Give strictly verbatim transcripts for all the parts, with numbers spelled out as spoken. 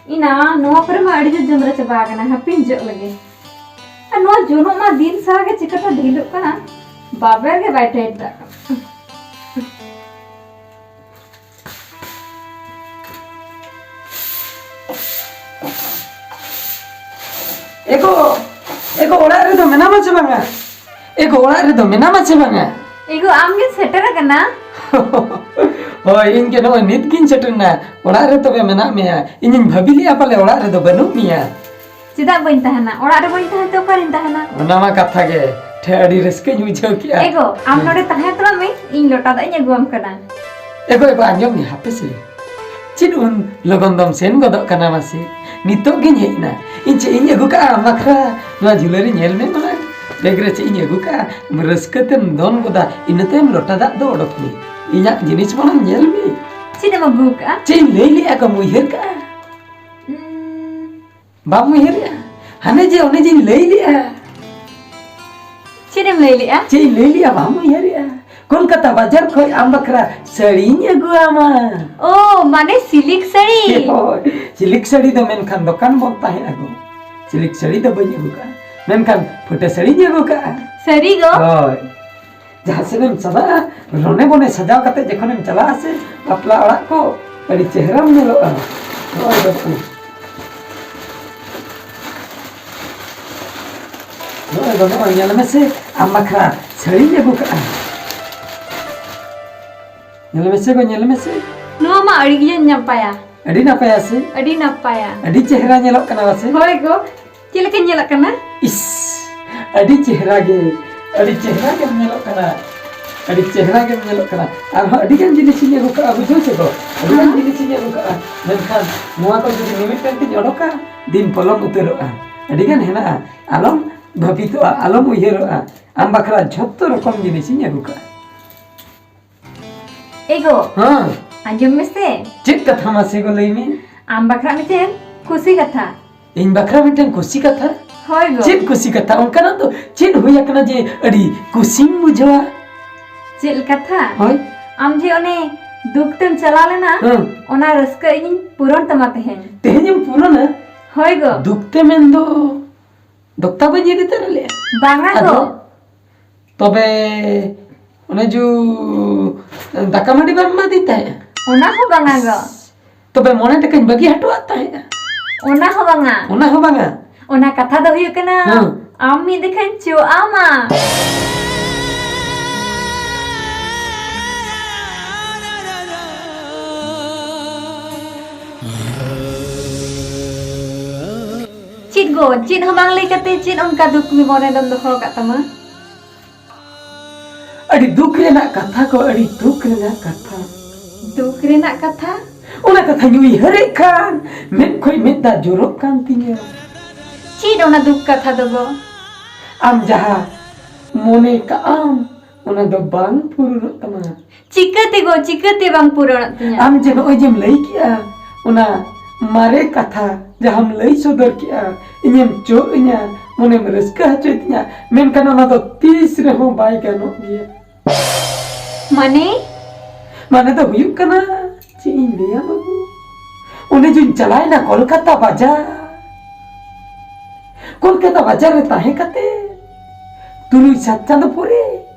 ᱤᱱᱟ ᱱᱚᱣᱟ ᱠᱚᱨᱮ ᱢᱟ ᱟᱹᱰᱤ ᱡᱳᱨ ᱡᱚᱸᱫᱽᱨᱟ ᱪᱟᱵᱟ ᱟᱠᱟᱱᱟ, ᱦᱟᱯᱮᱧ ᱡᱚᱜ ᱞᱮᱜᱮ᱾ ᱟᱨ ᱱᱚᱣᱟ ᱡᱚᱱᱚᱜ ᱢᱟ ᱫᱤᱱ ᱥᱟᱨᱟ ᱜᱮ ᱪᱤᱠᱟᱹᱛᱮ ᱰᱷᱤᱞᱚᱜ ᱠᱟᱱᱟ, ᱵᱟᱵᱮᱨ ᱜᱮ ᱵᱟᱭ ᱴᱟᱭᱤᱴ ᱫᱟᱲᱮᱭᱟᱜ ᱠᱟᱱᱟ᱾ ᱮᱜᱳ, ᱮᱜᱳ, ᱚᱲᱟᱜ ᱨᱮᱫᱚ ᱢᱮᱱᱟᱢᱟ ᱪᱮ ᱵᱟᱝᱟ? ᱮᱜᱳ, ᱚᱲᱟᱜ ᱨᱮᱫᱚ ᱢᱮᱱᱟᱢᱟ ᱪᱮ ᱵᱟᱝᱟ? ᱮᱜᱳ, ᱟᱢ ᱜᱮᱢ ᱥᱮᱴᱮᱨ ᱟᱠᱟᱱᱟ? ᱦᱳᱭ, ᱤᱧ ᱜᱮ ᱱᱚᱜᱼᱚᱭ ᱱᱤᱛ ᱜᱤᱧ ᱥᱮᱴᱮᱨ ᱮᱱᱟ᱾ ᱚᱲᱟᱜ ᱨᱮ ᱛᱚᱵᱮ ᱢᱮᱱᱟᱜ ᱢᱮᱭᱟ? ᱤᱧᱤᱧ ᱵᱷᱟᱹᱵᱤ ᱞᱮᱜᱼᱟ ᱯᱟᱞᱮ ᱚᱲᱟᱜ ᱨᱮᱫᱚ ᱵᱟᱹᱱᱩᱜ ᱢᱮᱭᱟ᱾ ᱪᱮᱫᱟᱜ ᱵᱟᱹᱧ ᱛᱟᱦᱮᱱᱟ? ᱚᱲᱟᱜ ᱨᱮ ᱵᱟᱹᱧ ᱛᱟᱦᱮᱱ ᱛᱮ ᱚᱠᱟᱨᱤᱧ ᱛᱟᱦᱮᱱᱟ? ᱚᱱᱟ ᱢᱟ ᱠᱟᱛᱷᱟ ᱜᱮ, ᱴᱷᱮ ᱟᱹᱰᱤ ᱨᱟᱹᱥᱠᱟᱹᱧ ᱵᱩᱡᱷᱟᱹᱣ ᱠᱮᱜᱼᱟ᱾ ᱮᱜᱳ, ᱟᱢ ᱱᱚᱰᱮ ᱛᱟᱦᱮᱸ ᱦᱟᱛᱟᱲᱚᱜ ᱢᱮ, ᱤᱧ ᱞᱚᱴᱟ ᱫᱟᱜ ᱤᱧ ᱟᱹᱜᱩᱣᱟᱢ ᱠᱟᱱᱟ᱾ ᱮᱜᱳ, ᱮᱜᱳ, ᱟᱸᱡᱚᱢ ᱢᱮ, ᱦᱟᱯᱮ ᱥᱮ᱾ ᱪᱮᱫ ᱩᱱ ᱞᱚᱜᱚᱱ ᱫᱚᱢ ᱥᱮᱱ ᱜᱚᱫᱚᱜ ᱠᱟᱱᱟ ᱢᱟᱥᱮ? ᱱᱤᱛᱚᱜ ᱜᱤᱧ ᱦᱮᱡ ᱮᱱᱟ᱾ ᱤᱧ ᱪᱮᱫ ᱤᱧ ᱟᱹᱜᱩ ᱠᱟᱜᱼᱟ ᱟᱢ ᱵᱟᱠᱷᱨᱟ? ᱱᱚᱣᱟ ᱡᱷᱩᱞᱟᱹ ᱨᱮ ᱧᱮᱞ ᱢᱮ ᱢᱟᱲᱟᱝ᱾ ᱵᱮᱜᱽ ᱨᱮ ᱪᱮᱫ ᱤᱧ ᱟᱹᱜᱩ ᱠᱟᱜᱼᱟ, ᱨᱟᱹᱥᱠᱟᱹ ᱛᱮᱢ ᱫᱚᱱ ᱜᱚᱫᱟ, ᱤᱱᱟᱹ ᱛᱟᱭᱚᱢ ᱞᱚᱴᱟ ᱫᱟᱜ ᱫᱚ ᱚᱰᱚᱠ ᱢᱮ᱾ ᱤᱧᱟᱜ ᱡᱤᱱᱤᱥ ᱢᱟᱲᱟᱝ ᱧᱮᱞ ᱢᱮ᱾ ᱪᱮᱫ ᱮᱢ ᱟᱹᱜᱩ ᱠᱟᱜᱼᱟ? ᱪᱮᱫ ᱤᱧ ᱞᱟᱹᱭ ᱞᱮᱜᱼᱟ ᱠᱚᱢ ᱩᱭᱦᱟᱹᱨ ᱠᱟᱜᱼᱟ? ᱩᱸ᱾ ᱵᱟᱢ ᱩᱭᱦᱟᱹᱨᱮᱜᱼᱟ? ᱦᱟᱱᱮ ᱡᱮ ᱚᱱᱮ ᱡᱮᱧ ᱞᱟᱹᱭ ᱞᱮᱜᱼᱟ᱾ ᱪᱮᱫ ᱮᱢ ᱞᱟᱹᱭ ᱞᱮᱜᱼᱟ? ᱪᱮᱫ ᱤᱧ ᱞᱟᱹᱭ ᱞᱮᱜᱼᱟ ᱵᱟᱢ ᱩᱭᱦᱟᱹᱨᱮᱜᱼᱟ? ᱠᱳᱞᱠᱟᱛᱟ ᱵᱟᱡᱟᱨ ᱠᱷᱚᱡ ᱟᱢ ᱵᱟᱠᱷᱨᱟ ᱥᱟᱹᱲᱤᱧ ᱟᱹᱜᱩᱣᱟᱢᱟ᱾ ᱳ, ᱢᱟᱱᱮ ᱥᱤᱞᱤᱠ ᱥᱟᱹᱲᱤ? ᱦᱳᱭ, ᱥᱤᱞᱤᱠ ᱥᱟᱹᱲᱤ ᱫᱚ ᱢᱮᱱᱠᱷᱟᱱ ᱫᱚᱠᱟᱱ ᱵᱚᱱ ᱛᱟᱦᱮᱸ ᱟᱹᱜᱩ᱾ ᱥᱤᱞᱤᱠ ᱥᱟᱹᱲᱤ ᱫᱚ ᱵᱟᱹᱧ ᱟᱹᱜᱩ ᱠᱟᱜᱼᱟ, ᱢᱮᱱᱠᱷᱟᱱ ᱯᱷᱩᱴᱟᱹ ᱥᱟᱹᱲᱤᱧ ᱟᱹᱜᱩ ᱠᱟᱜᱼᱟ᱾ ᱥᱟᱹᱨᱤ ᱜᱚ? ᱦᱳᱭ᱾ ᱡᱟᱦᱟᱸ ᱥᱮᱫ ᱮᱢ ᱪᱟᱞᱟᱜᱼᱟ, ᱨᱚᱱᱮ ᱵᱚᱱᱮ ᱥᱟᱡᱟᱣ ᱠᱟᱛᱮ ᱡᱚᱠᱷᱚᱱᱮᱢ ᱪᱟᱞᱟᱜᱼᱟ ᱥᱮ ᱵᱟᱯᱞᱟ ᱚᱲᱟᱜ ᱠᱚ, ᱟᱹᱰᱤ ᱪᱮᱦᱨᱟᱢ ᱧᱮᱞᱚᱜᱼᱟ᱾ ᱱᱚᱜᱼᱚᱭ ᱵᱟᱹᱵᱩ, ᱱᱚᱜᱼᱚᱭ ᱫᱚ ᱱᱚᱜᱼᱚᱭ ᱧᱮᱞ ᱢᱮᱥᱮ, ᱟᱢ ᱵᱟᱠᱷᱨᱟ ᱥᱟᱹᱲᱤᱧ ᱟᱹᱜᱩ ᱠᱟᱜᱼᱟ᱾ ᱧᱮᱞ ᱢᱮᱥᱮ ᱜᱚ, ᱧᱮᱞ ᱢᱮᱥᱮ᱾ ᱱᱚᱣᱟ ᱢᱟ ᱟᱹᱰᱤ ᱜᱮ ᱱᱟᱯᱟᱭᱟ᱾ ᱟᱹᱰᱤ ᱱᱟᱯᱟᱭᱟ ᱥᱮ? ᱟᱹᱰᱤ ᱱᱟᱯᱟᱭᱟ᱾ ᱟᱹᱰᱤ ᱪᱮᱦᱨᱟ ᱧᱮᱞᱚᱜ ᱠᱟᱱᱟ ᱵᱟᱥᱮ? ᱦᱳᱭ ᱜᱚ᱾ ᱪᱮᱫ ᱞᱮᱠᱟᱧ ᱧᱮᱞᱚᱜ ᱠᱟᱱᱟ? ᱤᱥ, ᱟᱹᱰᱤ ᱪᱮᱦᱨᱟ ᱜᱮ, ᱟᱹᱰᱤ ᱪᱮᱦᱨᱟ ᱜᱮᱢ ᱧᱮᱞᱚᱜ ᱠᱟᱱᱟ, ᱟᱹᱰᱤ ᱪᱮᱦᱨᱟ ᱜᱮᱢ ᱧᱮᱞᱚᱜ ᱠᱟᱱᱟ᱾ ᱟᱨᱦᱚᱸ ᱟᱹᱰᱤ ᱜᱟᱱ ᱡᱤᱱᱤᱥᱤᱧ ᱟᱹᱜᱩ ᱠᱟᱜᱼᱟ, ᱵᱩᱡᱷᱟᱹᱣ ᱥᱮ ᱜᱚ? ᱟᱹᱰᱤ ᱜᱟᱱ ᱦᱮᱸ᱾ ᱡᱤᱱᱤᱥᱤᱧ ᱟᱹᱜᱩ ᱠᱟᱜᱼᱟ, ᱢᱮᱱᱠᱷᱟᱱ ᱱᱚᱣᱟ ᱠᱚ ᱡᱩᱫᱤ ᱢᱤᱢᱤᱫᱴᱟᱝ ᱛᱤᱧ ᱚᱰᱚᱠᱟ, ᱫᱤᱱ ᱯᱚᱞᱚᱢ ᱩᱛᱟᱹᱨᱚᱜᱼᱟ᱾ ᱟᱹᱰᱤ ᱜᱟᱱ ᱦᱮᱱᱟᱜᱼᱟ, ᱟᱞᱚᱢ ᱵᱷᱟᱹᱵᱤᱛᱚᱜᱼᱟ, ᱟᱞᱚᱢ ᱩᱭᱦᱟᱹᱨᱚᱜᱼᱟ, ᱟᱢ ᱵᱟᱠᱷᱨᱟ ᱡᱷᱚᱛᱚ ᱨᱚᱠᱚᱢ ᱡᱤᱱᱤᱥᱤᱧ ᱟᱹᱜᱩ ᱠᱟᱜᱼᱟ᱾ ᱮ ᱜᱚ, ᱦᱮᱸ᱾ ᱟᱸᱡᱚᱢ ᱢᱮᱥᱮ᱾ ᱪᱮᱫ ᱠᱟᱛᱷᱟ ᱢᱟᱥᱮ ᱜᱚ ᱞᱟᱹᱭ ᱢᱮ? ᱟᱢ ᱵᱟᱠᱷᱨᱟ ᱢᱤᱫᱴᱮᱱ ᱠᱩᱥᱤ ᱠᱟᱛᱷᱟ᱾ ᱤᱧ ᱵᱟᱠᱷᱨᱟ ᱢᱤᱫᱴᱮᱱ ᱠᱩᱥᱤ ᱠᱟᱛᱷᱟ? ᱦᱳᱭ ᱜᱚ᱾ ᱪᱮᱫ ᱠᱩᱥᱤ ᱠᱟᱛᱷᱟ? ᱚᱱᱠᱟᱱᱟᱜ ᱫᱚ ᱪᱮᱫ ᱦᱩᱭ ᱟᱠᱟᱱᱟ ᱡᱮ ᱟᱹᱰᱤ ᱠᱩᱥᱤᱧ ᱵᱩᱡᱷᱟᱹᱣᱟ? ᱪᱮᱫ ᱠᱟᱛᱷᱟ? ᱦᱳᱭ᱾ ᱟᱢ ᱡᱮ ᱚᱱᱮ ᱫᱩᱠ ᱛᱮᱢ ᱪᱟᱞᱟᱣ ᱞᱮᱱᱟ, ᱦᱮᱸ᱾ ᱚᱱᱟ ᱨᱟᱹᱥᱠᱟᱹ ᱤᱧᱤᱧ ᱯᱩᱨᱚᱱ ᱛᱟᱢᱟ ᱛᱮᱦᱮᱧ᱾ ᱛᱮᱦᱮᱧᱮᱢ ᱯᱩᱨᱚᱱᱟ? ᱦᱳᱭ ᱜᱚ᱾ ᱫᱩᱠ ᱛᱮ ᱢᱮᱱ ᱫᱚ ᱫᱚᱠᱛᱟ ᱵᱟᱹᱧ ᱤᱫᱤ ᱛᱟᱨᱟ ᱞᱮᱫᱼᱟ? ᱵᱟᱝᱟ ᱟᱫᱚ? ᱜᱚ᱾ ᱛᱚᱵᱮ ᱚᱱᱮ ᱡᱩ ᱫᱟᱠᱟ ᱢᱟᱹᱰᱤ ᱵᱟᱢ ᱮᱢᱟᱫᱤᱧ ᱛᱟᱦᱮᱸᱫᱼᱟ? ᱚᱱᱟ ᱦᱚᱸ ᱵᱟᱝᱟ ᱜᱚ᱾ ᱛᱚᱵᱮ ᱢᱚᱬᱮ ᱴᱟᱠᱟᱧ ᱵᱟᱹᱜᱤ ᱦᱚᱴᱚᱣᱟᱫ ᱛᱟᱦᱮᱸᱫᱼᱟ? ᱚᱱᱟ ᱦᱚᱸ ᱵᱟᱝᱟ᱾ ᱚᱱᱟ ᱦᱚᱸ ᱵᱟᱝᱟ? ᱚᱱᱟ ᱠᱟᱛᱷᱟ ᱫᱚ ᱦᱩᱭᱩᱜ ᱠᱟᱱᱟ, ᱦᱮᱸ᱾ ᱟᱢ ᱢᱤᱫ ᱫᱮᱠᱷᱟᱧ ᱪᱚᱜ ᱟᱢᱟ᱾ ᱪᱮᱫ ᱜᱚ, ᱪᱮᱫ ᱦᱚᱸ ᱵᱟᱝ ᱞᱟᱹᱭ ᱠᱟᱛᱮ ᱪᱮᱫ ᱚᱱᱠᱟ ᱫᱩᱠ ᱢᱚᱱᱮ ᱫᱚᱢ ᱫᱚᱦᱚ ᱟᱠᱟᱫ ᱛᱟᱢᱟ? ᱟᱹᱰᱤ ᱫᱩᱠ ᱨᱮᱱᱟᱜ ᱠᱟᱛᱷᱟ ᱠᱚ, ᱟᱹᱰᱤ ᱫᱩᱠ ᱨᱮᱱᱟᱜ ᱠᱟᱛᱷᱟ᱾ ᱫᱩᱠ ᱨᱮᱱᱟᱜ ᱠᱟᱛᱷᱟ? ᱚᱱᱟ ᱠᱟᱛᱷᱟᱧ ᱩᱭᱦᱟᱹᱨᱮᱫ ᱠᱷᱟᱱ ᱢᱮᱫ ᱠᱷᱚᱡ ᱢᱮᱫ ᱫᱟᱜ ᱡᱚᱨᱚᱜ ᱠᱟᱱ ᱛᱤᱧᱟᱹ᱾ ᱪᱮᱫ ᱚᱱᱟ ᱫᱩᱠ ᱠᱟᱛᱷᱟ ᱫᱚ ᱜᱚ? ᱟᱢ ᱡᱟᱦᱟᱸ ᱢᱚᱱᱮ ᱠᱟᱜ ᱟᱢ, ᱚᱱᱟ ᱫᱚ ᱵᱟᱝ ᱯᱩᱨᱩᱱᱚᱜ ᱛᱟᱢᱟ᱾ ᱪᱤᱠᱟᱹᱛᱮ ᱜᱚ, ᱪᱤᱠᱟᱹᱛᱮ ᱵᱟᱝ ᱯᱩᱨᱚᱱᱚᱜ ᱛᱤᱧᱟ? ᱟᱢ ᱡᱮ ᱱᱚᱜᱼᱚᱭ ᱡᱮᱢ ᱞᱟᱹᱭ ᱠᱮᱜᱼᱟ, ᱚᱱᱟ ᱢᱟᱨᱮ ᱠᱟᱛᱷᱟ ᱡᱟᱦᱟᱸᱢ ᱞᱟᱹᱭ ᱥᱚᱫᱚᱨ ᱠᱮᱜᱼᱟ, ᱤᱧᱮᱢ ᱪᱚᱜ ᱤᱧᱟ, ᱢᱚᱱᱮᱢ ᱨᱟᱹᱥᱠᱟᱹ ᱦᱚᱪᱚᱭ ᱛᱤᱧᱟ, ᱢᱮᱱᱠᱷᱟᱱ ᱚᱱᱟ ᱫᱚ ᱛᱤᱥ ᱨᱮᱦᱚᱸ ᱵᱟᱭ ᱜᱟᱱᱚᱜ ᱜᱮᱭᱟ᱾ ᱢᱟᱱᱮ? ᱢᱟᱱᱮ ᱫᱚ ᱦᱩᱭᱩᱜ ᱠᱟᱱᱟ, ᱪᱮᱫ ᱤᱧ ᱞᱟᱹᱭᱟ ᱵᱟᱹᱵᱩ, ᱚᱸᱰᱮ ᱡᱩᱧ ᱪᱟᱞᱟᱣᱮᱱᱟ ᱠᱚᱞᱠᱟᱛᱟ ᱵᱟᱡᱟᱨ᱾ ᱠᱚᱞᱠᱟᱛᱟ ᱵᱟᱡᱟᱨ ᱨᱮ ᱛᱟᱦᱮᱸ ᱠᱟᱛᱮ ᱛᱩᱨᱩᱭ ᱥᱟᱛ ᱪᱟᱸᱫᱚ ᱯᱚᱨᱮ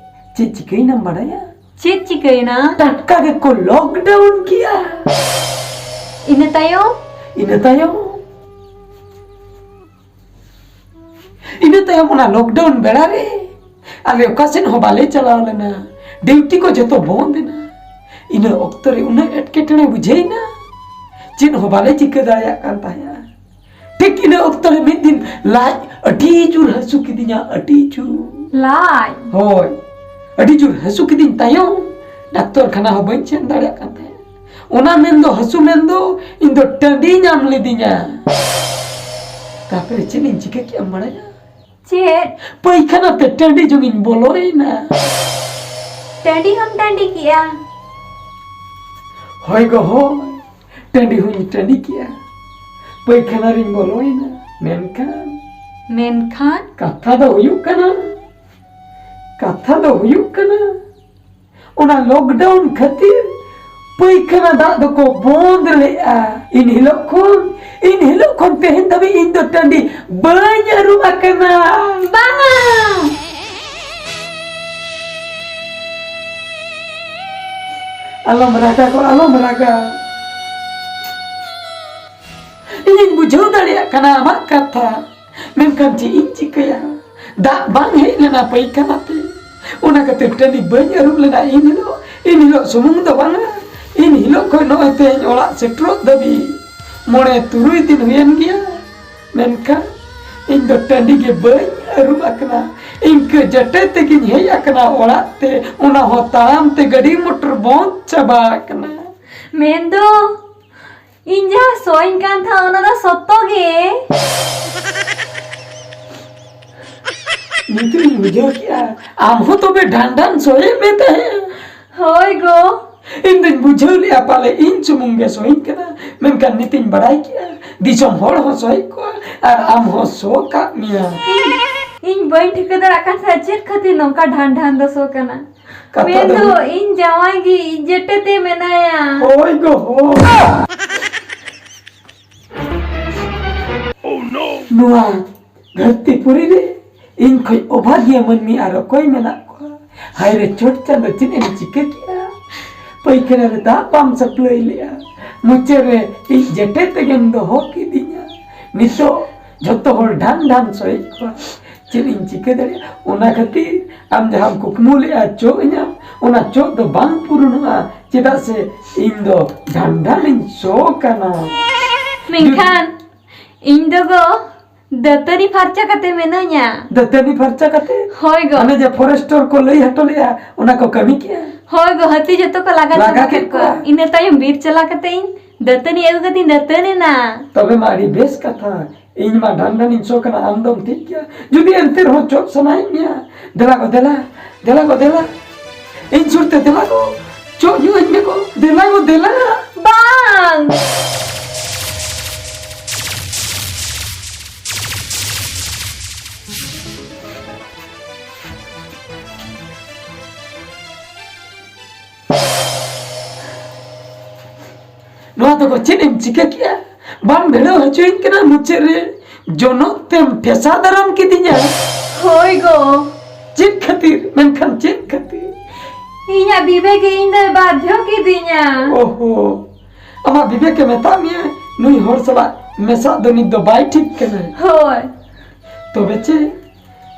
ᱪᱮᱫ ᱪᱤᱠᱟᱹᱭᱮᱱᱟᱢ ᱵᱟᱲᱟᱭᱟ? ᱪᱮᱫ ᱪᱤᱠᱟᱹᱭᱮᱱᱟ? ᱴᱟᱴᱠᱟ ᱜᱮᱠᱚ ᱞᱚᱠᱰᱟᱣᱩᱱ ᱠᱮᱜᱼᱟ᱾ ᱤᱱᱟᱹ ᱛᱟᱭᱚᱢ? ᱤᱱᱟᱹ ᱛᱟᱭᱚᱢ, ᱤᱱᱟᱹ ᱛᱟᱭᱚᱢ ᱚᱱᱟ ᱞᱚᱠᱰᱟᱣᱩᱱ ᱵᱮᱲᱟ ᱨᱮ ᱟᱞᱮ ᱚᱠᱟ ᱥᱮᱫ ᱦᱚᱸ ᱵᱟᱞᱮ ᱪᱟᱞᱟᱣ ᱞᱮᱱᱟ᱾ ᱰᱤᱭᱩᱴᱤ ᱠᱚ ᱡᱚᱛᱚ ᱵᱚᱱᱫ ᱮᱱᱟ᱾ ᱤᱱᱟᱹ ᱚᱠᱛᱚ ᱨᱮ ᱩᱱᱟᱹᱜ ᱮᱴᱠᱮᱴᱚᱬᱮ ᱵᱩᱡᱷᱟᱹᱣᱮᱱᱟ, ᱪᱮᱫ ᱦᱚᱸ ᱵᱟᱞᱮ ᱪᱤᱠᱟᱹ ᱫᱟᱲᱮᱭᱟᱜ ᱠᱟᱱ ᱛᱟᱦᱮᱸᱜᱼᱟ᱾ ᱴᱷᱤᱠ ᱤᱱᱟᱹ ᱚᱠᱛᱚ ᱨᱮ ᱢᱤᱫ ᱫᱤᱱ ᱞᱟᱡ ᱟᱹᱰᱤ ᱡᱳᱨ ᱦᱟᱹᱥᱩ ᱠᱤᱫᱤᱧᱟ, ᱟᱹᱰᱤ ᱡᱳᱨ᱾ ᱞᱟᱡ? ᱦᱳᱭ, ᱟᱹᱰᱤ ᱡᱳᱨ ᱦᱟᱹᱥᱩ ᱠᱤᱫᱤᱧ ᱛᱟᱭᱚᱢ ᱰᱟᱠᱛᱚᱨ ᱠᱷᱟᱱᱟ ᱦᱚᱸ ᱵᱟᱹᱧ ᱥᱮᱱ ᱫᱟᱲᱮᱭᱟᱜ ᱠᱟᱱ ᱛᱟᱦᱮᱸᱫ᱾ ᱚᱱᱟ ᱢᱮᱱ ᱫᱚ ᱦᱟᱹᱥᱩ ᱢᱮᱱ ᱫᱚ ᱤᱧ ᱫᱚ ᱴᱟᱺᱰᱤ ᱧᱟᱢ ᱞᱤᱫᱤᱧᱟ᱾ ᱛᱟᱨᱯᱚᱨᱮ ᱪᱮᱫ ᱤᱧ ᱪᱤᱠᱟᱹ ᱠᱮᱜᱼᱟ ᱵᱟᱲᱟᱭᱟ? ᱪᱮᱫ? ᱯᱟᱭᱠᱷᱟᱱᱟ ᱛᱮ ᱴᱟᱺᱰᱤ ᱡᱚᱝ ᱤᱧ ᱵᱚᱞᱚᱭᱮᱱᱟ᱾ ᱴᱟᱺᱰᱤ ᱦᱚᱸᱢ ᱴᱟᱺᱰᱤ ᱠᱮᱜᱼᱟ? ᱦᱳᱭ ᱜᱚ, ᱦᱳᱭ, ᱴᱟᱺᱰᱤ ᱦᱚᱸᱧ ᱴᱟᱺᱰᱤ ᱠᱮᱜᱼᱟ᱾ ᱯᱟᱭᱠᱷᱟᱱᱟ ᱨᱤᱧ ᱵᱚᱞᱚᱭᱮᱱᱟ᱾ ᱢᱮᱱᱠᱷᱟᱱ? ᱢᱮᱱᱠᱷᱟᱱ? ᱠᱟᱛᱷᱟ ᱫᱚ ᱦᱩᱭᱩᱜ ᱠᱟᱱᱟ, ᱠᱟᱛᱷᱟ ᱫᱚ ᱦᱩᱭᱩᱜ ᱠᱟᱱᱟ, ᱚᱱᱟ ᱞᱚᱠᱰᱟᱣᱩᱱ ᱠᱷᱟᱹᱛᱤᱨ ᱯᱟᱹᱭᱠᱷᱟᱱᱟ ᱫᱟᱜ ᱫᱚᱠᱚ ᱵᱚᱱᱫ ᱞᱮᱫᱼᱟ᱾ ᱤᱱ ᱦᱤᱞᱳᱜ ᱠᱷᱚᱱ, ᱤᱱ ᱦᱤᱞᱳᱜ ᱠᱷᱚᱱ ᱛᱮᱦᱮᱧ ᱫᱷᱟᱹᱵᱤᱡ ᱤᱧ ᱫᱚ ᱴᱟᱺᱰᱤ ᱵᱟᱹᱧ ᱟᱹᱨᱩᱵ ᱟᱠᱟᱱᱟ᱾ ᱵᱟᱝᱟ! ᱟᱞᱚᱢ ᱨᱟᱜᱟ ᱜᱚ, ᱟᱞᱚᱢ ᱨᱟᱜᱟ᱾ ᱤᱧᱤᱧ ᱵᱩᱡᱷᱟᱹᱣ ᱫᱟᱲᱮᱭᱟᱜ ᱠᱟᱱᱟ ᱟᱢᱟᱜ ᱠᱟᱛᱷᱟ, ᱢᱮᱱᱠᱷᱟᱱ ᱪᱮᱫ ᱤᱧ ᱪᱤᱠᱟᱹᱭᱟ? ᱫᱟᱜ ᱵᱟᱝ ᱦᱮᱡ ᱞᱮᱱᱟ ᱯᱟᱹᱭᱠᱷᱟᱱᱟ ᱛᱮ, ᱚᱱᱟ ᱠᱷᱟᱹᱛᱤᱨ ᱴᱟᱺᱰᱤ ᱵᱟᱹᱧ ᱟᱹᱨᱩᱵ ᱞᱮᱱᱟ ᱤᱱ ᱦᱤᱞᱳᱜ᱾ ᱤᱱ ᱦᱤᱞᱳᱜ ᱥᱩᱢᱩᱝ ᱫᱚ ᱵᱟᱝᱟ, ᱤᱱ ᱦᱤᱞᱳᱜ ᱠᱷᱚᱱ ᱱᱚᱜᱼᱚᱭ ᱛᱮᱦᱮᱧ ᱚᱲᱟᱜ ᱥᱮᱴᱮᱨᱚᱜ ᱫᱷᱟᱹᱵᱤᱡ ᱢᱚᱬᱮ ᱛᱩᱨᱩᱭ ᱫᱤᱱ ᱦᱩᱭᱮᱱ ᱜᱮᱭᱟ, ᱢᱮᱱᱠᱷᱟᱱ ᱤᱧ ᱫᱚ ᱴᱟᱺᱰᱤ ᱜᱮ ᱵᱟᱹᱧ ᱟᱹᱨᱩᱵ ᱟᱠᱟᱱᱟ᱾ ᱤᱱᱠᱟᱹ ᱡᱮᱴᱮ ᱛᱮᱜᱮᱧ ᱦᱮᱡ ᱟᱠᱟᱱᱟ ᱚᱲᱟᱜ ᱛᱮ, ᱚᱱᱟ ᱦᱚᱸ ᱛᱟᱲᱟᱢ ᱛᱮ, ᱜᱟᱹᱰᱤ ᱢᱚᱴᱚᱨ ᱵᱚᱱᱫ ᱪᱟᱵᱟ ᱟᱠᱟᱱᱟ᱾ ᱢᱮᱱᱫᱚ ᱤᱧ ᱡᱟᱦᱟᱸ ᱥᱚᱧ ᱠᱟᱱ ᱛᱟᱦᱮᱸ, ᱚᱱᱟ ᱫᱚ ᱥᱚᱛᱚ ᱜᱮ᱾ ᱱᱤᱛᱚᱜ ᱤᱧ ᱵᱩᱡᱷᱟᱹᱣ ᱠᱮᱜᱼᱟ, ᱟᱢ ᱦᱚᱸ ᱛᱚᱵᱮ ᱰᱷᱟᱱ ᱰᱷᱟᱱ ᱥᱚᱭᱮᱫ ᱢᱮ ᱛᱟᱦᱮᱸᱫ᱾ ᱦᱳᱭ ᱜᱚ᱾ ᱤᱧ ᱫᱩᱧ ᱵᱩᱡᱷᱟᱹᱣ ᱞᱮᱜᱼᱟ, ᱯᱟᱞᱮ ᱤᱧ ᱥᱩᱢᱩᱝ ᱜᱮ ᱥᱚᱧ ᱠᱟᱱᱟ, ᱢᱮᱱᱠᱷᱟᱱ ᱱᱤᱛᱤᱧ ᱵᱟᱲᱟᱭ ᱠᱮᱜᱼᱟ, ᱫᱤᱥᱚᱢ ᱦᱚᱲ ᱦᱚᱸ ᱥᱚᱭᱮᱫ ᱠᱚᱣᱟ ᱟᱨ ᱟᱢ ᱦᱚᱸ ᱥᱚ ᱠᱟᱜ ᱢᱮᱭᱟ᱾ ᱤᱧ, ᱤᱧ ᱵᱟᱹᱧ ᱴᱷᱤᱠᱟᱹ ᱫᱟᱲᱮᱭᱟᱜ ᱠᱟᱱ ᱛᱟᱦᱮᱸᱫ ᱪᱮᱫ ᱠᱷᱟᱹᱛᱤᱨ ᱱᱚᱝᱠᱟ ᱰᱷᱟᱱ ᱰᱷᱟᱱ ᱫᱚ ᱥᱚ ᱠᱟᱱᱟ᱾ ᱠᱟᱛᱷᱟ ᱫᱚ ᱢᱮᱱᱫᱚ ᱦᱩᱭᱩᱜ ᱤᱧ ᱡᱟᱶᱟᱭ ᱜᱮ ᱡᱮᱴᱮ ᱛᱮ ᱢᱮᱱᱟᱭᱟ᱾ ᱦᱳᱭ ᱜᱚ, ᱦᱳᱭ᱾ ᱱᱚᱣᱟ ᱫᱷᱟᱹᱨᱛᱤ ᱯᱩᱨᱤ ᱨᱮ ᱤᱧ ᱠᱷᱚᱱ ᱚᱵᱷᱟᱜᱤᱭᱟᱹ ᱢᱟᱹᱱᱢᱤ ᱟᱨ ᱚᱠᱚᱭ ᱢᱮᱱᱟᱜ ᱠᱚᱣᱟ? ᱦᱟᱭ ᱨᱮ ᱪᱚᱴ ᱪᱟᱸᱫᱚ, ᱪᱮᱫ ᱮᱢ ᱪᱤᱠᱟᱹ ᱠᱮᱜᱼᱟ? ᱯᱟᱹᱭᱠᱷᱟᱱᱟ ᱨᱮ ᱫᱟᱜ ᱵᱟᱢ ᱥᱟᱹᱯᱞᱟᱹᱭ ᱞᱮᱜᱼᱟ, ᱢᱩᱪᱟᱹᱫ ᱨᱮ ᱤᱧ ᱡᱮᱴᱮ ᱛᱮᱜᱮᱢ ᱫᱚᱦᱚ ᱠᱤᱫᱤᱧᱟ᱾ ᱱᱤᱛᱚᱜ ᱡᱷᱚᱛᱚ ᱦᱚᱲ ᱰᱷᱟᱱ ᱰᱷᱟᱱ ᱥᱚᱭᱮᱫ ᱠᱚᱣᱟ, ᱪᱮᱫ ᱤᱧ ᱪᱤᱠᱟᱹ ᱫᱟᱲᱮᱭᱟᱜᱼᱟ? ᱚᱱᱟ ᱠᱷᱟᱹᱛᱤᱨ ᱟᱢ ᱡᱟᱦᱟᱸᱢ ᱠᱩᱠᱢᱩ ᱞᱮᱜᱼᱟ ᱪᱚᱜ ᱤᱧᱟᱢ, ᱚᱱᱟ ᱪᱚᱜ ᱫᱚ ᱵᱟᱝ ᱯᱩᱨᱩᱱᱚᱜᱼᱟ, ᱪᱮᱫᱟᱜ ᱥᱮ ᱤᱧ ᱫᱚ ᱰᱷᱟᱱ ᱰᱷᱟᱱᱤᱧ ᱥᱚ ᱠᱟᱱᱟ᱾ ᱢᱮᱱᱠᱷᱟᱱ ᱤᱧ ᱫᱚ ᱜᱚ, ᱫᱟᱹᱛᱟᱹᱱᱤ ᱯᱷᱟᱨᱪᱟ ᱠᱟᱛᱮ ᱢᱮᱱᱟᱹᱧᱟ᱾ ᱫᱟᱹᱛᱟᱹᱱᱤ ᱯᱷᱟᱨᱪᱟ ᱠᱟᱛᱮ? ᱦᱳᱭ ᱜᱚ᱾ ᱚᱱᱮ ᱡᱮ ᱯᱷᱚᱨᱮᱥᱴᱚᱨ ᱠᱚ ᱞᱟᱹᱭ ᱦᱚᱴᱚ ᱞᱮᱜᱼᱟ, ᱚᱱᱟ ᱠᱚ ᱠᱟᱹᱢᱤ ᱠᱮᱜᱼᱟ? ᱦᱳᱭ ᱜᱚ, ᱦᱟᱹᱛᱤ ᱡᱚᱛᱚ ᱠᱚ ᱞᱟᱜᱟ ᱞᱟᱜᱟ ᱪᱟᱵᱟ ᱠᱮᱫ ᱠᱮᱫ ᱠᱚᱣᱟ᱾ ᱠᱚᱣᱟ᱾ ᱤᱱᱟᱹ ᱛᱟᱭᱚᱢ ᱵᱤᱨ ᱪᱟᱞᱟᱣ ᱠᱟᱛᱮ ᱤᱧ ᱫᱟᱹᱛᱟᱹᱱᱤ ᱟᱹᱜᱩ ᱠᱟᱛᱮ ᱤᱧ ᱫᱟᱹᱛᱟᱹᱱᱤ ᱮᱱᱟ᱾ ᱛᱚᱵᱮ ᱢᱟ ᱟᱹᱰᱤ ᱵᱮᱥ ᱠᱟᱛᱷᱟ᱾ ᱤᱧ ᱢᱟ ᱰᱷᱟᱱ ᱰᱷᱟᱱᱤᱧ ᱥᱚ ᱠᱟᱱᱟ, ᱟᱢ ᱫᱚᱢ ᱴᱷᱤᱠ ᱜᱮᱭᱟ᱾ ᱡᱩᱫᱤ ᱮᱱᱛᱮ ᱨᱮᱦᱚᱸ ᱪᱚᱜ ᱥᱟᱱᱟᱭᱮᱫ ᱢᱮᱭᱟ, ᱫᱮᱞᱟ ᱜᱚ ᱫᱮᱞᱟ, ᱫᱮᱞᱟ ᱜᱚ ᱫᱮᱞᱟ, ᱤᱧ ᱥᱩᱨ ᱛᱮ ᱫᱮᱞᱟ ᱜᱚ, ᱪᱚᱜ ᱧᱩ ᱟᱹᱧ ᱢᱮ ᱜᱚ, ᱫᱮᱞᱟ ᱜᱚ ᱫᱮᱞᱟ᱾ ᱵᱟᱝ! ᱱᱚᱣᱟ ᱫᱚ ᱜᱚ ᱪᱮᱫ ᱮᱢ ᱪᱤᱠᱟᱹ ᱠᱮᱜᱼᱟ? ᱵᱟᱢ ᱵᱷᱤᱲᱟᱹᱣ ᱦᱚᱪᱚᱭᱤᱧ ᱠᱟᱱᱟ, ᱢᱩᱪᱟᱹᱫ ᱨᱮ ᱡᱚᱱᱚᱜ ᱛᱮᱢ ᱴᱷᱮᱥᱟ ᱫᱟᱨᱟᱢ ᱠᱤᱫᱤᱧᱟ᱾ ᱦᱳᱭ ᱜᱚ᱾ ᱪᱮᱫ ᱠᱷᱟᱹᱛᱤᱨ? ᱢᱮᱱᱠᱷᱟᱱ ᱪᱮᱫ ᱠᱷᱟᱹᱛᱤᱨ? ᱤᱧᱟᱜ ᱵᱤᱵᱮᱠ ᱜᱮ ᱤᱧ ᱫᱚᱭ ᱵᱟᱫᱷᱭᱚ ᱠᱤᱫᱤᱧᱟ᱾ ᱳᱦᱳ, ᱟᱢᱟᱜ ᱵᱤᱵᱮᱠ ᱮ ᱢᱮᱛᱟᱜ ᱢᱮᱭᱟ ᱱᱩᱭ ᱦᱚᱲ ᱥᱟᱞᱟᱜ ᱢᱮᱥᱟᱜ ᱫᱚ ᱱᱤᱛ ᱫᱚ ᱵᱟᱭ ᱴᱷᱤᱠ ᱠᱟᱱᱟ᱾ ᱦᱳᱭ᱾ ᱛᱚᱵᱮ ᱪᱮᱫ?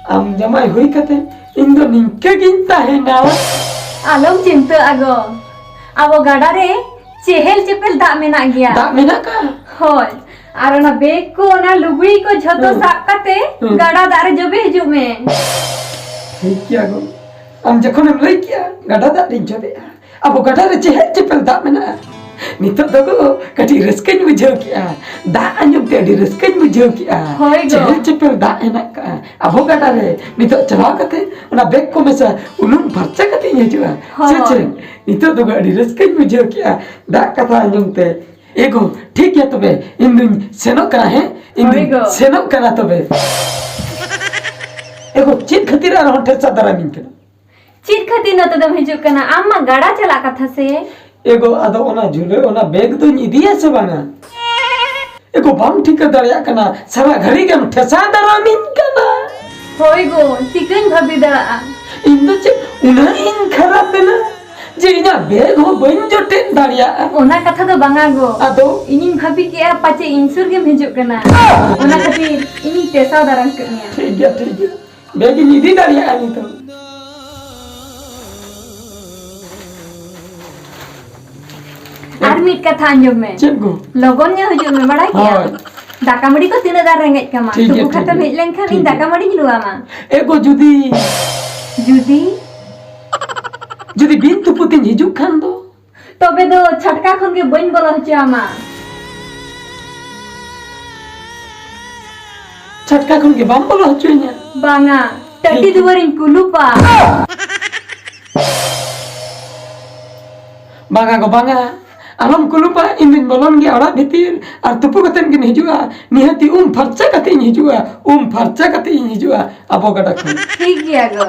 ᱟᱢ ᱡᱟᱢᱟᱭ ᱦᱩᱭ ᱠᱟᱛᱮ ᱤᱧ ᱫᱚ ᱱᱤᱝᱠᱟᱹ ᱜᱤᱧ ᱛᱟᱦᱮᱱᱟ᱾ ᱟᱞᱚᱢ ᱪᱤᱱᱛᱟᱹᱜᱼᱟ ᱜᱚ, ᱟᱵᱚ ᱜᱟᱰᱟ ᱨᱮ ᱪᱮᱦᱮᱞ ᱪᱮᱯᱮᱞ ᱫᱟᱜ ᱢᱮᱱᱟᱜ ᱜᱮᱭᱟ᱾ ᱫᱟᱜ ᱢᱮᱱᱟᱜ ᱠᱟᱜᱼᱟ? ᱦᱳᱭ, ᱟᱨ ᱚᱱᱟ ᱵᱮᱜᱽ ᱠᱚ, ᱚᱱᱟ ᱞᱩᱜᱽᱲᱤ ᱠᱚ ᱡᱷᱚᱛᱚ ᱦᱩᱸ᱾ ᱥᱟᱵ ᱠᱟᱛᱮ ᱦᱩᱸ᱾ ᱜᱟᱰᱟ ᱫᱟᱜ ᱨᱮ ᱡᱚᱵᱮ ᱦᱤᱡᱩᱜ ᱢᱮ᱾ ᱴᱷᱤᱠ ᱜᱮᱭᱟ ᱜᱚ, ᱟᱢ ᱡᱚᱠᱷᱚᱱᱮᱢ ᱞᱟᱹᱭ ᱠᱮᱜᱼᱟ ᱜᱟᱰᱟ ᱫᱟᱜ ᱨᱤᱧ ᱡᱚᱵᱮᱜᱼᱟ, ᱟᱵᱚ ᱜᱟᱰᱟ ᱨᱮ ᱪᱮᱦᱮᱞ ᱪᱮᱯᱮᱞ ᱫᱟᱜ ᱢᱮᱱᱟᱜᱼᱟ᱾ ᱱᱤᱛᱚᱜ ᱫᱚ ᱜᱚ ᱠᱟᱹᱴᱤᱡ ᱨᱟᱹᱥᱠᱟᱹᱧ ᱵᱩᱡᱷᱟᱹᱣ ᱠᱮᱜᱼᱟ, ᱫᱟᱜ ᱟᱸᱡᱚᱢ ᱛᱮ ᱟᱹᱰᱤ ᱨᱟᱹᱥᱠᱟᱹᱧ ᱵᱩᱡᱷᱟᱹᱣ ᱠᱮᱜᱼᱟ᱾ ᱦᱳᱭ ᱜᱚ᱾ ᱪᱮᱦᱮᱞ ᱪᱮᱯᱮᱞ ᱫᱟᱜ ᱦᱮᱱᱟᱜ ᱠᱟᱜᱼᱟ ᱟᱵᱚ ᱜᱟᱰᱟ ᱨᱮ᱾ ᱱᱤᱛᱚᱜ ᱪᱟᱞᱟᱣ ᱠᱟᱛᱮ ᱚᱱᱟ ᱵᱮᱜᱽ ᱠᱚ ᱢᱮᱥᱟ ᱩᱱᱩᱢ ᱯᱷᱟᱨᱪᱟ ᱠᱟᱛᱮ ᱤᱧ ᱦᱤᱡᱩᱜᱼᱟ᱾ ᱦᱳᱭ᱾ ᱥᱮ ᱪᱮᱫ? ᱱᱤᱛᱚᱜ ᱫᱚ ᱜᱚ ᱟᱹᱰᱤ ᱨᱟᱹᱥᱠᱟᱹᱧ ᱵᱩᱡᱷᱟᱹᱣ ᱠᱮᱜᱼᱟ ᱫᱟᱜ ᱠᱟᱛᱷᱟ ᱟᱸᱡᱚᱢ ᱛᱮ᱾ ᱮ ᱜᱚ, ᱴᱷᱤᱠ ᱜᱮᱭᱟ ᱛᱚᱵᱮ, ᱤᱧ ᱫᱩᱧ ᱥᱮᱱᱚᱜ ᱠᱟᱱᱟ, ᱦᱮᱸ? ᱤᱧ ᱦᱳᱭ ᱫᱩᱧ ᱜᱚ᱾ ᱥᱮᱱᱚᱜ ᱠᱟᱱᱟ ᱛᱚᱵᱮ᱾ ᱮ ᱜᱚ, ᱪᱮᱫ ᱠᱷᱟᱹᱛᱤᱨ ᱟᱨᱦᱚᱸ ᱴᱷᱮᱥᱟ ᱫᱟᱨᱟᱢᱤᱧ ᱠᱟᱱᱟ? ᱪᱮᱫ ᱠᱷᱟᱹᱛᱤᱨ ᱱᱚᱛᱮ ᱫᱚᱢ ᱦᱤᱡᱩᱜ ᱠᱟᱱᱟ? ᱟᱢ ᱢᱟ ᱜᱟᱰᱟ ᱪᱟᱞᱟᱜ ᱠᱟᱛᱷᱟ ᱥᱮ? ᱮ ᱜᱚ, ᱟᱫᱚ ᱚᱱᱟ ᱡᱷᱩᱞᱟᱹ, ᱚᱱᱟ ᱵᱮᱜᱽ ᱫᱚᱧ ᱤᱫᱤᱭᱟ ᱥᱮ ᱵᱟᱝᱟ? ᱮ ᱜᱚ, ᱵᱟᱢ ᱴᱷᱤᱠᱟᱹ ᱫᱟᱲᱮᱭᱟᱜ ᱠᱟᱱᱟ, ᱥᱟᱨᱟ ᱜᱷᱟᱹᱲᱤ ᱜᱮᱢ ᱴᱷᱮᱥᱟ ᱫᱟᱨᱟᱢᱤᱧ ᱠᱟᱱᱟ᱾ ᱦᱳᱭ ᱜᱚ, ᱪᱤᱠᱟᱹᱧ ᱵᱷᱟᱹᱵᱤ ᱫᱟᱲᱮᱭᱟᱜᱼᱟ? ᱤᱧ ᱫᱚ ᱪᱮᱫ ᱩᱱᱟᱹᱜ ᱤᱧ ᱠᱷᱟᱨᱟᱯ ᱮᱱᱟ ᱡᱮ ᱤᱧᱟᱜ ᱵᱮᱜᱽ ᱦᱚᱸ ᱵᱟᱹᱧ ᱡᱚᱴᱮᱫ ᱫᱟᱲᱮᱭᱟᱜᱼᱟ? ᱚᱱᱟ ᱠᱟᱛᱷᱟ ᱫᱚ ᱵᱟᱝᱟ ᱜᱚ᱾ ᱟᱫᱚ? ᱤᱧᱤᱧ ᱵᱷᱟᱹᱵᱤ ᱠᱮᱜᱼᱟ ᱯᱟᱪᱮ ᱤᱧ ᱥᱩᱨ ᱜᱮᱢ ᱦᱤᱡᱩᱜ ᱠᱟᱱᱟ᱾ ᱚᱱᱟ ᱠᱷᱟᱹᱛᱤᱨ ᱤᱧᱤᱧ ᱴᱷᱮᱥᱟᱣ ᱫᱟᱨᱟᱢ ᱠᱮᱫ ᱢᱮᱭᱟ᱾ ᱴᱷᱤᱠ ᱜᱮᱭᱟ, ᱴᱷᱤᱠ ᱜᱮᱭᱟ᱾ ᱵᱮᱜᱽ ᱤᱧ ᱤᱫᱤ ᱫᱟᱲᱮᱭᱟᱜᱼᱟ ᱱᱤᱛᱚᱜ᱾ ᱟᱨ ᱢᱤᱫ ᱠᱟᱛᱷᱟ ᱟᱸᱡᱚᱢ ᱢᱮ᱾ ᱪᱮᱫ ᱜᱚ? ᱞᱚᱜᱚᱱ ᱧᱚᱜ ᱦᱤᱡᱩᱜ ᱢᱮ, ᱵᱟᱲᱟᱭ ᱠᱮᱜᱼᱟᱢ? ᱦᱳᱭ᱾ ᱫᱟᱠᱟ ᱢᱟᱹᱰᱤ ᱠᱚ ᱛᱤᱱᱟᱹᱜ ᱜᱟᱱ ᱨᱮᱸᱜᱮᱡ ᱠᱟᱢᱟ, ᱴᱷᱤᱠ ᱜᱮᱭᱟ, ᱛᱩᱯᱩ ᱴᱷᱤᱠ ᱠᱟᱛᱮᱢ ᱜᱮᱭᱟ᱾ ᱦᱮᱡ ᱞᱮᱱᱠᱷᱟᱱ ᱴᱷᱤᱠ ᱤᱧ ᱜᱮᱭᱟ᱾ ᱫᱟᱠᱟ ᱢᱟᱹᱰᱤᱧ ᱞᱩᱣᱟᱢᱟ᱾ ᱮ ᱜᱚ, ᱡᱩᱫᱤ ᱡᱩᱫᱤ? ᱡᱩᱫᱤ ᱵᱤᱱ ᱛᱩᱯᱩ ᱛᱤᱧ ᱦᱤᱡᱩᱜ ᱠᱷᱟᱱ ᱫᱚ? ᱛᱚᱵᱮ ᱫᱚ ᱪᱷᱟᱴᱠᱟ ᱠᱷᱚᱱ ᱜᱮ ᱵᱟᱹᱧ ᱵᱚᱞᱚ ᱦᱚᱪᱚ ᱟᱢᱟ᱾ ᱪᱷᱟᱴᱠᱟ ᱠᱷᱚᱱ ᱜᱮ ᱵᱟᱢ ᱵᱚᱞᱚ ᱦᱚᱪᱚᱧᱟ? ᱵᱟᱝᱟ, ᱴᱟᱹᱴᱤ ᱴᱷᱤᱠ᱾ ᱫᱩᱣᱟᱹᱨᱤᱧ ᱠᱩᱞᱩᱯᱟ᱾ ᱵᱟᱝᱟ ᱜᱚ, ᱵᱟᱝᱟ, ᱟᱞᱚᱢ ᱠᱩᱞᱩᱯᱟ, ᱤᱧ ᱫᱩᱧ ᱵᱚᱞᱚᱱ ᱜᱮᱭᱟ ᱚᱲᱟᱜ ᱵᱷᱤᱛᱤᱨ ᱟᱨ ᱛᱩᱯᱩ ᱠᱟᱛᱮᱫ ᱜᱤᱧ ᱦᱤᱡᱩᱜᱼᱟ᱾ ᱱᱤᱦᱟᱹᱛᱤ ᱩᱢ ᱯᱷᱟᱨᱪᱟ ᱠᱟᱛᱮ ᱤᱧ ᱦᱤᱡᱩᱜᱼᱟ, ᱩᱢ ᱯᱷᱟᱨᱪᱟ ᱠᱟᱛᱮ ᱤᱧ ᱦᱤᱡᱩᱜᱼᱟ ᱟᱵᱚ ᱜᱟᱰᱟ ᱠᱷᱚᱱ᱾ ᱴᱷᱤᱠ ᱜᱮᱭᱟ ᱜᱚ᱾